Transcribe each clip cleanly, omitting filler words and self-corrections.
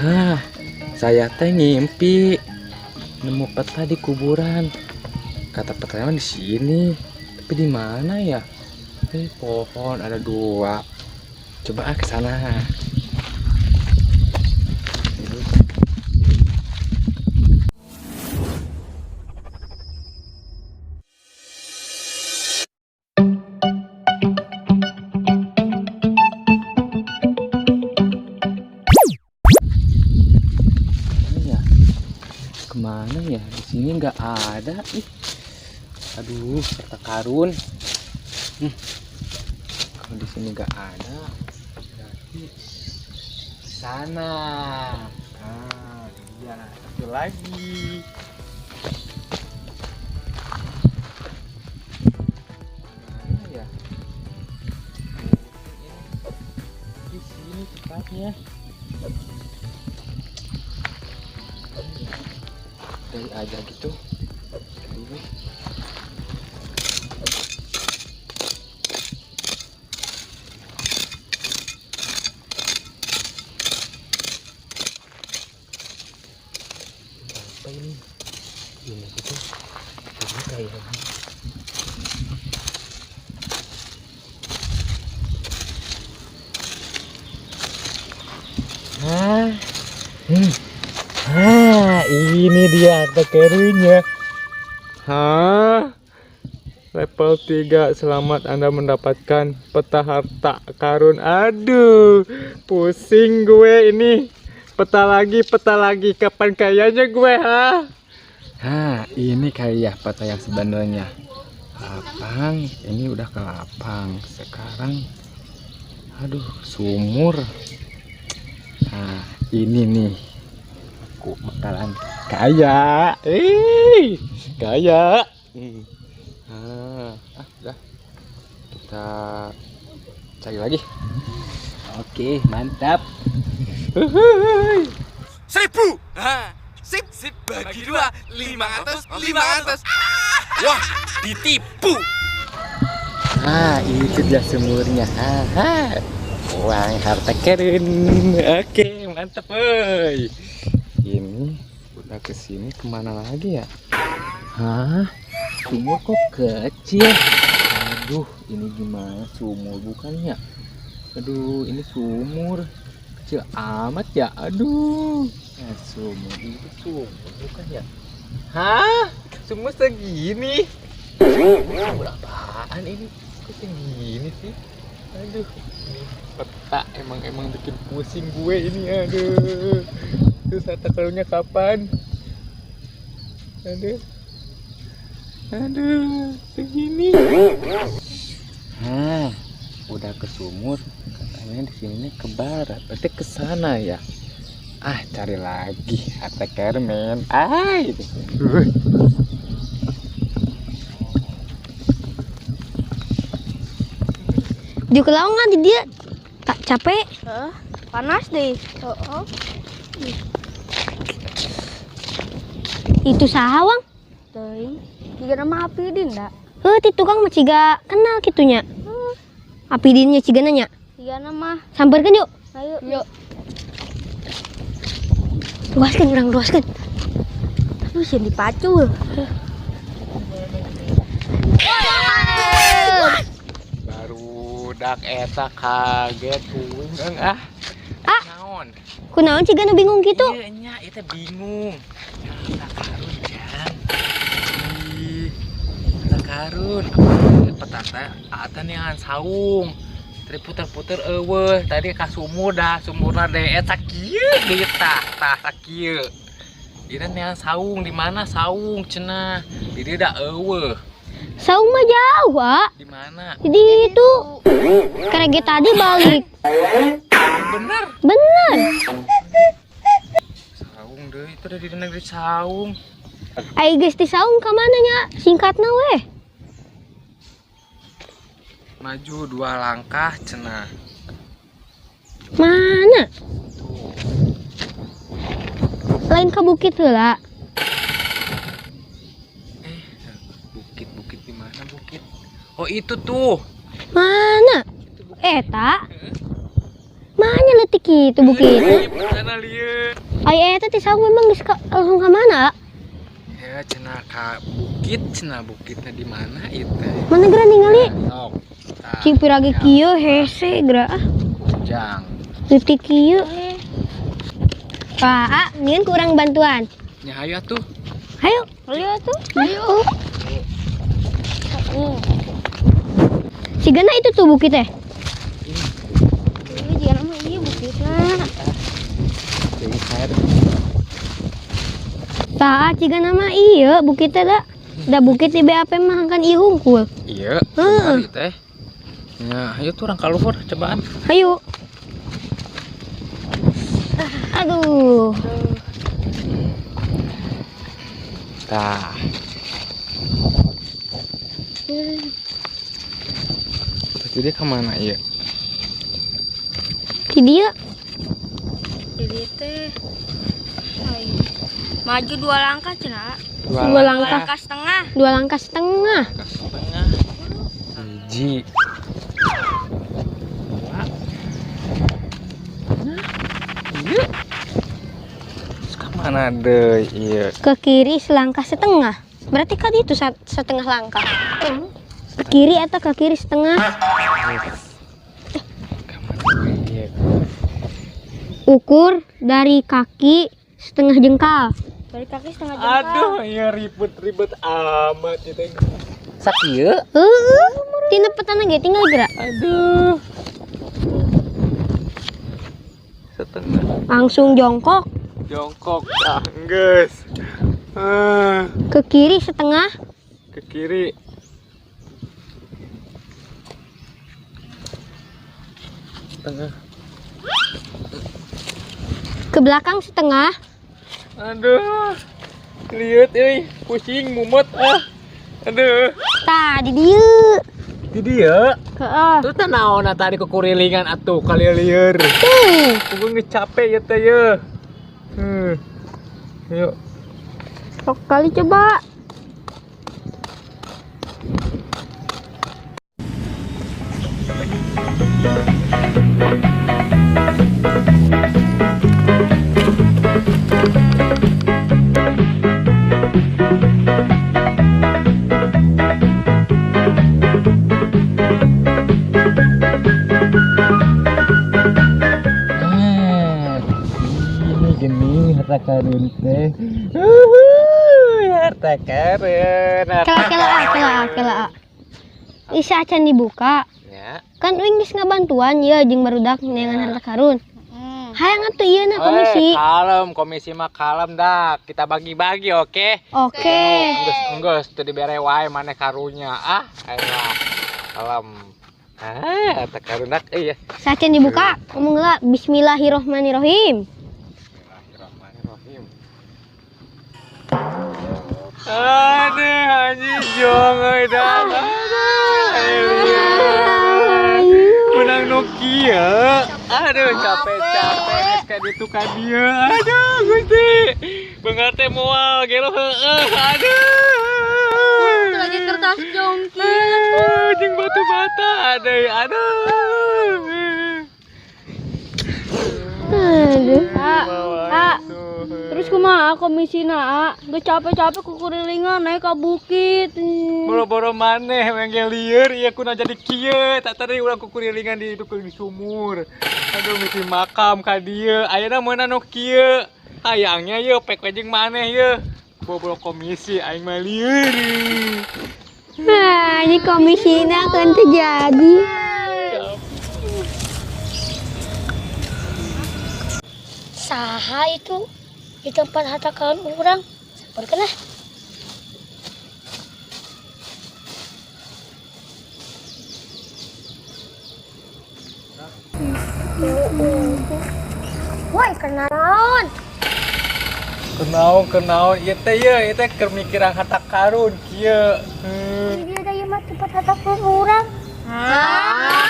Hah, saya teh ngimpi nemu peta di kuburan. Kata petanya di sini, tapi di mana ya? Ini pohon ada dua. Coba ah ke sana. Ini ya, kemana ya? Di sini nggak ada. Ih, aduh, harta karun. Kalau di sini nggak ada, berarti di sana. Nah, iya, satu lagi. Mana ya? Di sini tepatnya. Dari aja gitu. Aduh. Apa ini? Ini gitu. Ini kayaknya. Hah? Hah, ini dia harta karunnya. Hah? Level 3, selamat Anda mendapatkan peta harta karun. Aduh, pusing gue ini. Peta lagi, kapan kayanya gue, ha? Hah, ini kayak peta yang sebenarnya. Lapang, ini udah ke lapang. Sekarang, aduh, sumur. Nah, ini nih. Aku bakalan kaya. Kaya. Nah, udah. Kita cari lagi. Oke, mantap. 1000. Hah, sip, sip bagi dua, 500, 500. Wah, ditipu. Nah, itu dia sumurnya. Aha. Uang harta karun. Oke, mantap, woi. Ini udah kesini kemana lagi ya? Hah? Sumur kok kecil? Aduh, ini gimana sumur bukannya? Aduh, ini sumur kecil amat ya. Aduh. Nah, sumur itu sumur bukan ya? Hah? Sumur segini? Sumur apaan ini? Kok segini sih? Aduh, ini peta emang bikin pusing gue ini. Aduh. Terus harta karunnya kapan? Aduh. Aduh, segini. Hah, udah ke sumur. Katanya di sini ke barat. Berarti ke sana ya. Ah, cari lagi harta karun. Ah, itu. Di kelongan di dia tak capek. Panas deh. Itu saha, Wang? Teuing. Jiga nama Apidin dah. Heuh, ti tukang mah ciga kenal kitunya. Apidinnya ciga nanya. Ciga nama. Samperkeun yuk. Ayo, yuk. Luaskan urang, luaskan. Tapi sih dipacul. Barudak eta kaget uing ah. Ah. Naon? Kunaon ciga nu bingung gitu? Iya nya, eta bingung. Harta karun, Jang. Ih, harta karun. Apa peta teh neangan saung. Teu puter-puter eueuh, tadi ka sumur dah, sumurna deet sakieu deui tah, tah sakieu. Dina neangan saung di mana saung cenah. Di dieu da eueuh. Saung mah jauh, Wak. Di mana? Di itu. Karege tadi balik. Bener. Bener. Saung deui itu dari negeri saung. Ai geus di saung ka mana nya? Singkatna weh. Maju 2 langkah cenah. Mana? Tuh. Lain ke bukit heula. Bukit di mana bukit? Oh, itu tuh. Mana? Eta. Mana leutik itu bukit? Sana lieu. Ai eta teh saung memang geus langsung ka mana? Ya cenah ka bukit, cenah bukitnya di mana itu? Mana geura ningali? Sok. Cing pirage kieu hese geura ah. Kujang. Leutik kieu. Pak, mendingan kurang bantuan. Ya hayu atuh. Hayu. Hayu atuh. Hayu. Sigana itu tuh bukit teh. Ini jigana mah ieu bukitna. Tah, cigana mah ieu bukit teh da. Da bukit di BAP mah kan ieu hungkul. Iya, heeh teh. Ya, ayo tuh urang ka luhur cobaan. Hayu. Aduh. Tah. Terus dia kemana ya? Di dia. Di dia teh. Maju 2 langkah cenah. 2 langkah. 2 langkah setengah. 2 langkah setengah. Langkah setengah. 1. 2. Nah, iya. Terus kemana deh? Iya. Ke kiri selangkah setengah. Berarti kan itu setengah langkah. Ke kiri atau ke kiri setengah? Ukur dari kaki setengah jengkal. Dari kaki setengah jengkal. Aduh, ya ribet-ribet amat itu. Sakieu? Heeh. Tina petana ge tinggal gerak. Aduh. Setengah. Langsung jongkok. Jongkok ah, geus. Ke kiri setengah. Ke kiri. Setengah. Ke belakang setengah. Aduh. Lihat euy, pusing mumet ah. Aduh. Tah, di dieu. Di dieu? Heeh. Tuh teh naon tadi kukurilingan atuh kalieu lieur. Kudu geus capek ya teh ye. Yuk. Sok kali coba. Ini gini harta karun teh. Harta karun. Kela. Isa acan dibuka. Ya. Kan uing geus ngabantuan ya jeung barudak neangan harta karun. Hayang atuh ieu na komisi. Kalem, komisi mah kalem dah. Kita bagi-bagi, oke? Oke. Enggeus teu dibere wae maneh karunya. Ah, ayeuna. Kalem. Ah, harta karun dak euy. Sacan dibuka, ngomong heula bismillahirrahmanirrahim. Bismillahirrahmanirrahim. Aduh, anjing jong euy dah. Menang Nokia. Aduh, capek-capek ka ditu ka dieu. Aduh, Gusti. Beungar teh moal gelo heueuh. Aduh. Lagi kertas jongki. Jeung batu bata aduh, aduh. Aduh. Ah, terus kumaha komisina, ah? Geus capek-capek kukurilingan naik ka bukit. Boro-boro maneh we ge lieur ieu kuna jadi kieu. Tak tadi urang kukurilingan di itu di sumur. Aduh misi makam ka dieu. Ayeuna meunang nu kieu. Hayangnya yeuh pek we jeung maneh yeuh. Boro-boro komisi aing mah lieur. Nah, ini komisina akan terjadi. Saha itu di tempat harta karun orang. Samperkeun ah. Woi, kenaon? Kenaon, ieu teh ieu teh keur mikiran harta karun kieu. Ini ada ieu mah tempat harta karun urang. Hah?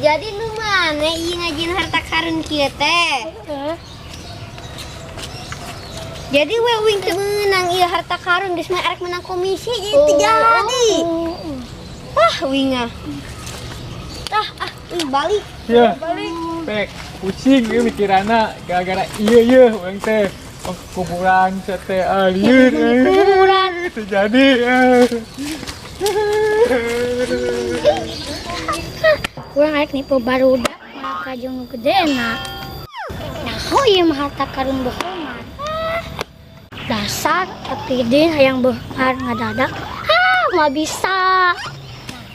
Jadi nu mana ieu ngajieun harta karun kieu teh? Jadi we uing teu meunang ieu harta karun geus mah arek menang komisi jadi teu jadi. Wah, uing ah. Tah ah, uing balik. Ya. Balik. Pek, pusing ieu mikiranna gara-gara ieu yeuh urang teh. Oh, kuburan teh lieur. Kuburan. Teu jadi. Kurang arek nipu barudak maka jeung nu gedena. Nah, oh ieu mah harta karun bohongan. Dasar Apidin hayang beunghar ngadadak. Ah, moal bisa.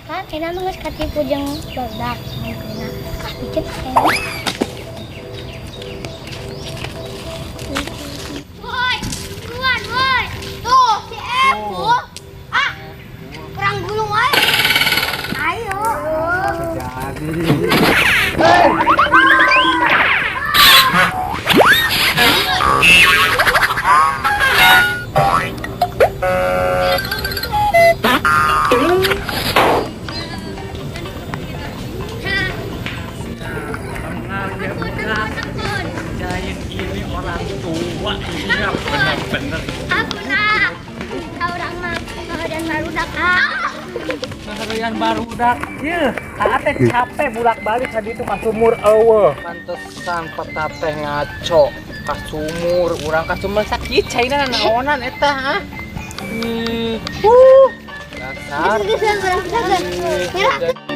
Nah, kan enak mah geus katipu jeung barudak mungkinna. Ah, bikin enak. Woi, buruan woi. Tuh, si Epo. Ah, kurang gulung wae. Ayo. Jadi. Kerjain ini orang tua ini bener-bener. Aku nak orang mah dan barudak ah. Seharian barudak. Yeuh, teh capek bolak-balik tadi itu ka sumur eueuh. Pantesan peta teh ngaco ka sumur, urang ka sumur sakit caina naonan eta ah. Dasar. Geus geus urang geus.